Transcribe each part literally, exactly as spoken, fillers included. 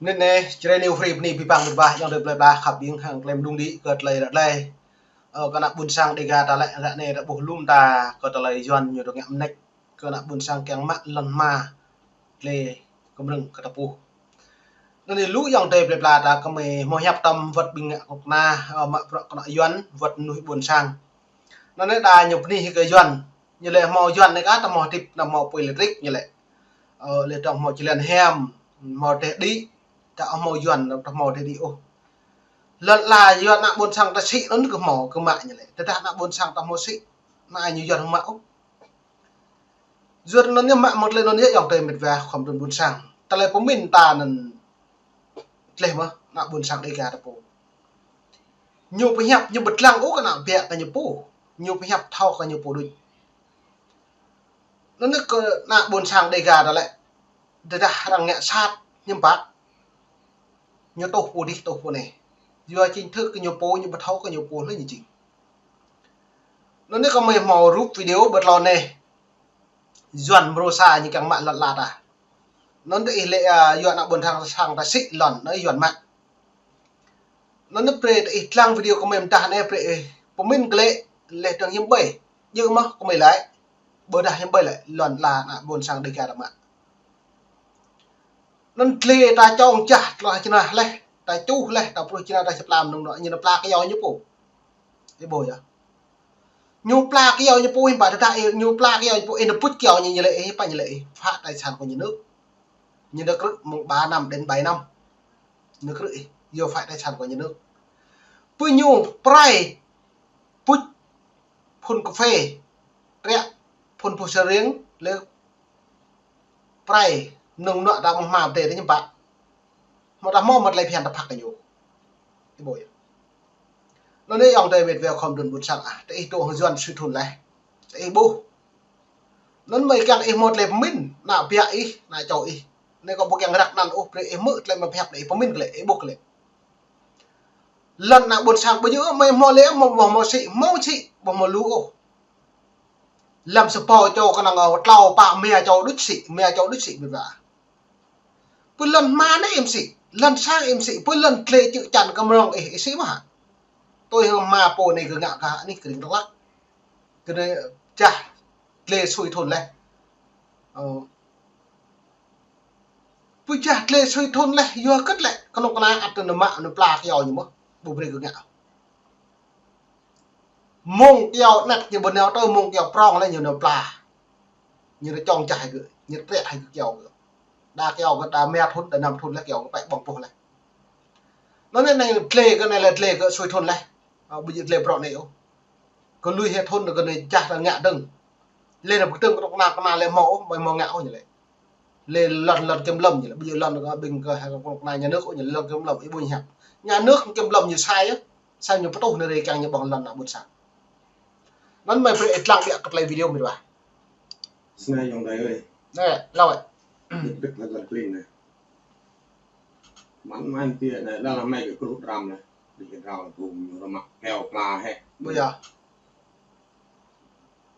Anŭn anai, Jrai New Free bơni abih bang mĭt wa, ayŏng adơi plơi pla khăp ƀing hăng klem đung đĭ kơ tơlơi ră anai. Ơ, kơ ană ƀôn sang Dega ta lĕ, ră anai ta ƀuh lŏm ta kơ tơlơi Yuan ñu dŏ ngă mơneč kơ ană ƀôn sang kiăng mă lŏn hma tơlơi kơmrơ̆ng kơ ta pô. Anŭn anai lu ayŏng adơi plơi pla ta kơmơi hmâo hiăp tơm wơ̆t ƀing ngă kơnuk kơna, ơ, mă bruă kơnuk Yuan, wơ̆t mơnuih ƀôn sang. Anŭn anai đa ñu bơni hĭ kơ Yuan, ñu lĕ hmâo Yuan anai kah ta hmâo hơdip, ta hmâo apui lêtrik ñu lĕ. Ơ, lĕ ta hmâo čơlen hiam, hmâo rơdêh đĭ, ta hmâo Yuan, ta hmâo rơdêh đĭ ôh. Lŏn ala Yuan ană ƀôn sang ta sĭ anŭn kơ hmâo, kơ mă ñu lĕ. Tơdah ană ƀôn sang ta hmâo sĭ, anai ñu Yuan hmâo mă ôh. Yua anŭn yơh mă mơ̆ng tơlơi anŭn yơh ayŏng adơi mĭt wa khŏm trŭn ƀôn sang. Tơlơi pơmĭn ta anŭn tleh mơ̆ ană ƀôn sang Dega ta pô. Ñu pơhiăp, ñu ƀu lăng ôh kơ ană biă kơ ñu pô. Ñu pơhiăp thâo kơ ñu pô đôč. Anŭn anai kơ ană ƀôn sang Dega ta lĕ. Tơdah arăng ngă sat hiư̆m pă. Ñu tuh pô dih, tuh pô anai. Yua chính thức kơ ñu pô, ñu ƀu thâo kơ ñu pô hlơi ñu jing. Anŭn anai kơmơi hmâo rup video ƀơi tlôn anai. Yuan mrô sa ñu kiăng mă lŏn ala ta. Anŭn tơ ih lĕ, a, Yuan ană ƀôn sang, sang ta sĭ lŏn, anŭn Yuan mă. Anŭn anai brơi tơ ih lăng video kơmơi mơdah anai brơi ih pơmĭn kơ lĕ, lĕ dơ̆ng hiư̆m ƀơi. Djơ̆ mơ̆ kơmơi lăi. Ƀôdah hiư̆m ƀơi lĕ, lŏn ala ană ƀôn sang Dega ta mă. Anŭn tơlơi ta čŏng čah, tơlơi čơnah leh, ta čuh leh, ta pruh čơnah, ta čơplam nŭng nŏ, ñu nao pla kyâo ñu pô. Ih ƀuh yơh. Ñu pla kyâo ñu pô, hiư̆m pă tơdah ih, ñu pla kyâo ñu pô, ih nao pŭč kyâo ñu, ñu lĕ ih, pă ñu lĕ ih, phá tài sản của nhà nước. Ñu nao krư̆ mơ̆ng ba năm đến bảy năm. Ñu nao krư̆ ih, yua phá tài sản của nhà nước. Pơ ñu prai, pŭč phun cà phê, triă phun pô sa riêng, lĕ prai nŭng nŏ ta mơ̆ng hma pơdai tơ ñu pă. Hmâo ta hmâo mă tơlơi phiăn ta phak kơ ñu. Ih ƀuh yơh. Anŭn anai ayŏng adơi mĭt wa khŏm trŭn ƀôn sang ah, tơ ih dŏ hăng Yuan sui thun leh. Tơ ih ƀuh. Anŭn mơi kiăng ih hmâo tơlơi pơmĭn, ană biă ih, ană čô ih. Anai kâo ƀu kiăng răk anăn ôh, brơi ih hmư̆ tơlơi mơi pơhiăp anai, ih pơmĭn kơ lĕ, ih ƀuh kơ lĕ. Lŏn ană ƀôn sang ƀu djơ̆, mơi hmâo lĕ, hmâo, hmâo, hmâo sĭ, hmâo sĭ, ƀu hmâo lu ôh. Lăm sa pô čô kơnơ̆ng, ơ, tlâo pă rơma čô đôč sĭ, rơma čô đôč sĭ mĭt wa. Pơ lŏn hma anai ih ƀu sĭ, lŏn sang ih ƀu sĭ, pơ lŏn tơlơi čư̆ čan kơmrơ̆ng ih, ih sĭ mơ̆ hă? Tui hăng hma pô anai kơ ngă kơ anih kơring tơlăk. Kơ anai jah tơlơi sui thun leh. Ơ. Pơ jah tơlơi sui thun leh, yua hơget lĕ, kơnuk kơna ăt nao mă, nao pla kyâo ñu mơ̆, ƀu brơi kơ ngă. Mơ̆ng kyâo anet ñu ƀu nao tơ mơ̆ng kyâo prŏng leh ñu nao pla. Ñu nao čŏng čah hĭ kơ, ñu triă hĭ kơ kyâo kơ. Đa kyâo kơ, đa rơma thun, đa năm thun leh kyâo kơ pĕ ƀơ̆ng pôh leh. Anŭn anai, anai tơlơi kơ anai lĕ tơlơi kơ sui thun leh. Ơ, ƀu djơ̆ tơlơi bruă anai ôh. Kơ lui hĭ thun kơ anai čah ta ngă dơ̆ng. Lĕ nao pơkơdơ̆ng kơnuk kơna, kơna lĕ hmâo ôh, ƀu hmâo ngă ôh ñu lĕ. Lĕ lŏn, lŏn kiểm lâm ñu lĕ, ƀu djơ̆ lŏn kơ ƀing kơ hăng kơnuk kơna nhà nước ôh ñu lĕ, lŏn kiểm lâm, ih ƀuh ñu hiăp. Nhà nước kiểm lâm ñu sai yơh. Sai ñu pơtuh anai rai kiăng ñu ƀơ̆ng lŏn ană ƀôn sang. Anŭn mơi brơi ih lăng biă kơ tơlơi video mĭt wa. Snei ayŏng adơi ơi. Anai, hlâo ơi. Dĭk dĭk lăng lăng kling anai. Mơ̆n mơ̆n tiê anai, lăng lăng mơi kơ kruh dram anai. Dĭk dram kruh ñu rơmă kyâo pla hĕ. Ƀu yơh.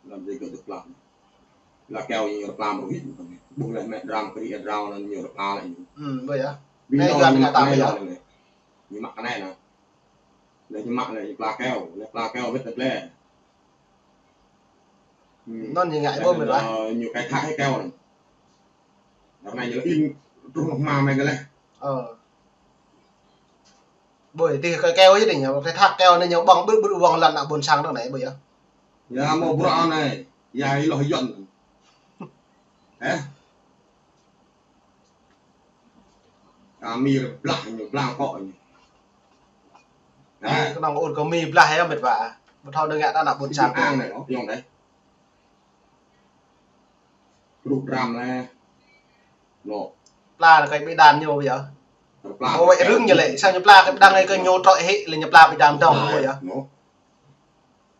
Lăm dĭk kơ dĭk pla. Lăng kyâo ñu rơpla mơ̆ hĭ. Ƀuh leh mĕ dram kri dram anŭn ñu rơpla leh ñu. Hm, ƀu yơh. Ƀing anai ñu Yuan mă ngă ta anai ƀu yơh. Ñu mă kơ anai anai. Leh ñu mă leh ñu pla kyâo, leh pla kyâo wơ̆t tơlơi. Hm. Anŭn ñu ngă ih ƀuh mĭt wa. Ñu khai thác hĭ kyâo anŭn. Dăp anai ñu lĕ in truh nŏk hma mơi kơ leh. Ơ. Ƀuh, tih kơ kyâo yơh tih ñu, khai thác kyâo anai ñu ƀơ̆ng ƀrư̆ ƀrư̆ wơ̆ng lŏn ană ƀôn sang dơ̆ng anai, ƀuh yơh. Ya, hmâo bruă anai, ya, ih lŏh Yuan. Hĕ? Kơ mi blah ñu, blah kŏ ñu. Hĕ? Kơnơ̆ng ur kơ mi blah yơh mĭt wa. Ƀu thâo dơ̆ng ngă ta ană ƀôn sang. Ang anai, ôh, yŏng anai. Kruh dram anai. Nô. Pla anai kơi ƀing đàn ñu ƀu yơh. Pla. Ơ, wơ̆t rơ̆ng ñu lĕ, sang ñu pla kơi ƀing đàn anai kơ ñu trŏ hĭ, lĕ ñu pla ƀing đàn dŏng ƀu yơh. Nô.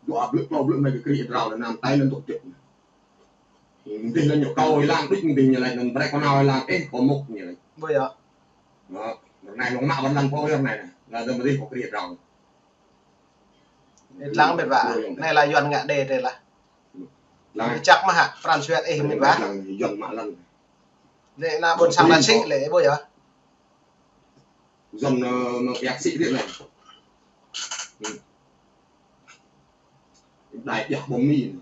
Dua blư̆, klâo blư̆ anai kơ kri dram anai, năm tai lĕ dŏ čĕ. Dih lĕ ñu kâo ih lăng, đĭ dih ñu lĕ, anŭn brơi kơ nao ih lăng, ih, kâo mŭk ñu lĕ. Ƀu yơh. Nô, ră anai lŏng mă ƀơi lăng pô ră anai anai. Lă dơ̆ng mơ̆ dih kơ kri dram. Ih lăng mĭt wa. Ƀu yơh. Anai lă Yuan ngă đe tê lah. Lăng. Čăk mơ̆ hă, pran jua ih mĭt wa. Lăng Yuan mă lăng. Lĕ ană ƀôn sang ta sĭ lĕ, ƀu yơh. Yuan, ơ, mơ̆ng yak sĭ rĭ anai. Đai yak ƀơ̆ng mĭn.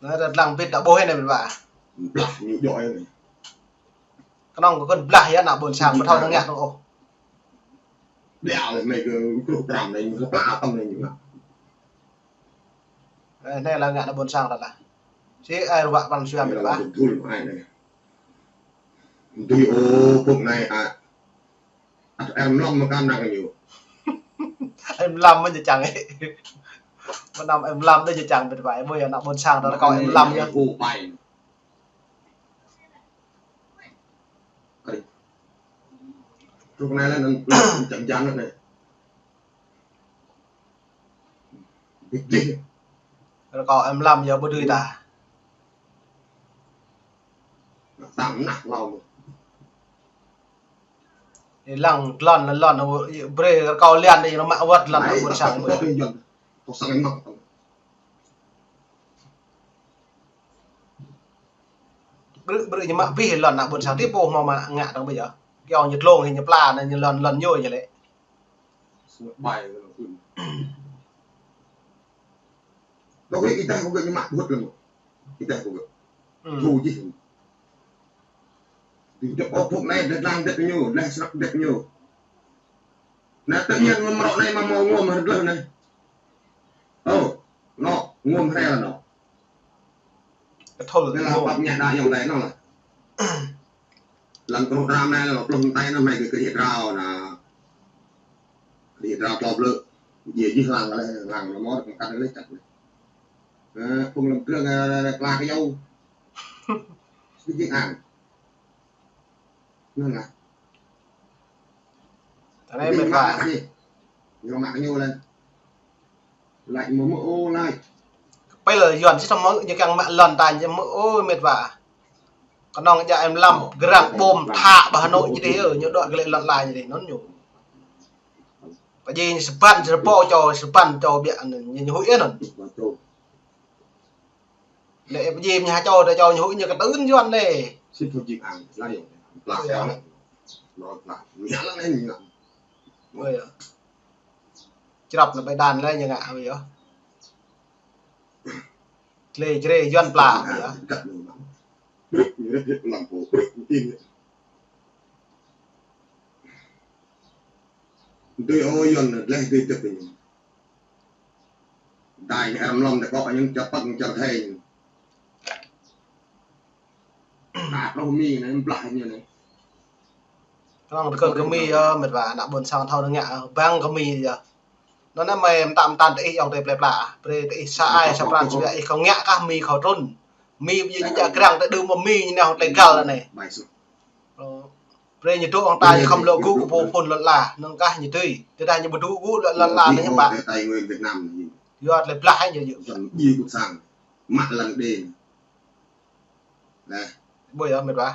Anai ta lăng ƀĭt ta ƀuh anai ƀĭt ƀă. Blah ñu djơ̆ anai. Kơnơ̆ng kơ kơn blah yơh ană ƀôn sang ƀu thâo ngă dơ̆ng ôh. Đeo lĕ mơi kơ kruh pram anai ñu kơ pla tăm anai ñu ngă. Ơ, anai lĕ ngă ană ƀôn sang ta lah. Sĭ ai ruă pran jua ƀĭt ƀă. Anai lĕ dul mă ai anai. Dui ôh pŭk anai a. Ăt em lăm mă kơnang ñu. Em lăm mă ñu čang ih. Mơnam em lăm đơi ñu čang ƀĭt ƀă. Ƀu yơh ană ƀôn sang ta rơkâo em lăm yơh. Ôh pai. Truh anai lĕ anŭn čang čang anai. Dih dih. Rơkâo em lăm yơh ƀu dưi ta. Tam nah hlâo. Ih lăng lŏn lŏn brơi rơkâo lian đơi ñu mă wơ̆t lŏn ană ƀôn sang ƀu. Tơ sang mă. Brơi brơi ñu mă bih lŏn ană ƀôn sang ti pô hmâo mă ngă dơ̆ng ƀu yơh. Kiăng ñu tlông hĭ ñu pla anai ñu lŏn lŏn ñu yơh lĕ. Ƀai kơ lŏn pun. Dŏ ih dah kơ gơ̆ ñu mă ƀuh lăm. Ih dah kơ gơ̆. Hmm. Thu jih. Dih dŏ ôh pŭk anai dêh lăng dêh ñu, dêh srăk dêh ñu. Anai tự nhiên mơ̆ mrŏ anai mă mâo ngŏm hơdlơh anai. Ơ, anŏ, ngŏm hrĕ anŏ. Kơthul. Anai lah pap ñă đa yŏng đai anŭn lah. Lăng kruh pram anai lah pluh mơtai anŭn mơi kơ kơđi drao anŭn. Kơđi drao tlâo blư̆. Jih jih lăng lĕ, lăng anŭn mơ̆ kơkăt lĕ čăt lĕ. Ơ, phung lăm krơ̆ng, ơ, pla kơyâo. Sĭ jing ang. Anŭn lah. Anai mĕt wa. Ñu mă ñu lĕ. Laĭ mơ̆ mơ̆ ôh laĭ. Pơl Yuan sĭt mơ̆ ñu kiăng mă lŏn ta ñu mơ̆ ôh mĕt wa. Kơnơ̆ng djă em lăm grăng ƀôm thă ƀơi Hà Nội ñu dih ơ, ñu dŏ glaĭ lŏn la ñu dih anŭn ñu. Pơjing sơbăn sơrơpô čô sơbăn čô biă anŭn ñu huĭ anŭn. Lĕ pơjing ñu ha čô ta čô ñu huĭ ñu kơtưn Yuan anai. Sĭt pơjing ang laĭ. Plah. Ơ, yơh. Nó plah. Ñu lăng anai ñu ngă. Ơ, yơh. Črăp anŭn ƀơi đan lĕ ñu ngă ƀu yơh. Tlê črê Yuan pla ƀu yơh. Dui ôh Yuan lĕ dui tơp ñu. Đai ñu em lăm đơi kơ ñu čăp păk ñu čăp thei ñu. Ană truh Mi anai blah ñu anai. Kơnơ̆ng tơkơ̆n kơ Mi yơh, mĕt wa, ană ƀôn sang thâo anŭn ngă, bang kơ Mi yơh. Anŭn anai mơi mơtam mơtam tơ ih yŏng tơ plơi pla. Brơi tơ ih sa ai, sa pran, sa biă ih kâo ngă kah Mi kâo trŭn. Mi ƀu djơ̆ ñu djă grăng tơ đưm mơ̆ Mi ñu nao tơlơi găl anai. Ơ, brơi ñu dŏ hăng ta ñu khŏm lŏ gŭ kơ pô phŭn lŏn la, anŭn kah ñu tui. Tơdah ñu ƀu dŏ gŭ lŏn, lŏn la anai ñu ƀă. Yua tơlơi blah ñu yơh. Mă lăng đê. Anai. Ƀu yơh mĕt wa.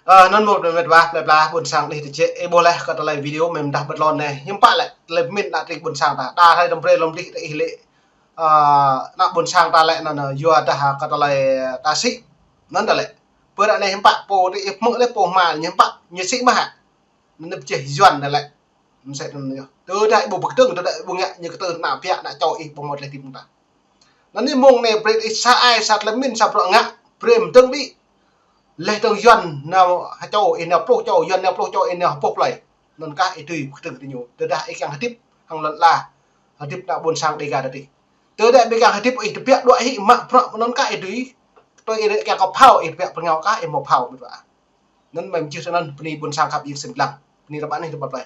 Ơ, anŭn mơ̆ mĕt wa, plơi pla ƀôn sang đih tơčĕ, ih ƀuh laih kơ tơlơi video mơ̆ dah ƀơ̆t lŏn anai. Hiư̆m pă lĕ, tơlơi pơmĭn ană tring ƀôn sang ta. Ta hrơi tơm brơi lŏm đih tơ ih lĕ, ơ, ană ƀôn sang ta lĕ anŭn, anŭn, yua dah kơ tơlơi ta sĭ. Anŭn ta lĕ. Pơ ră anai hiư̆m pă, pô tơ ih hmư̆ lĕ pô hma ñu hiư̆m pă, ñu sĭ mơ̆ hă. Anŭn pơjeh Yuan ta lĕ. Msĕ anŭn yơh. Tơdah ih ƀu pơkơdơ̆ng, tơdah ih ƀu ngă, ñu kơtưn ană biă, ană čô ih ƀu hmâo tơlơi hơdip mơ̆ng ta. Anŭn anai mông anai brơi ih sa ai sa tơlơi pơmĭn sa bruă ngă, brơi mơdơ̆ng đĭ. Laih dơ̆ng Yuan nao ha čô, ih nao pluh čô, Yuan nao pluh čô, ih nao ha pluh plơi. Anŭn kah ih dưi pơkơdơ̆ng tơ ñu. Tơdah ih kiăng hơdip hăng lŏn la, hơdip ană ƀôn sang Dêga ta dih. Tơdah ih ƀu kiăng hơdip ih tơbiă đuaĭ hĭ mă bruă anŭn kah ih dưi. Tui ih kiăng kơ phao, ih tơbiă pơrơngao kah ih hmâo phao mĕt wa. Anŭn mơi mơjưh tơ anŭn bơni ƀôn sang khăp jing sem lăng. Bơni rơbat anih rơbat plơi.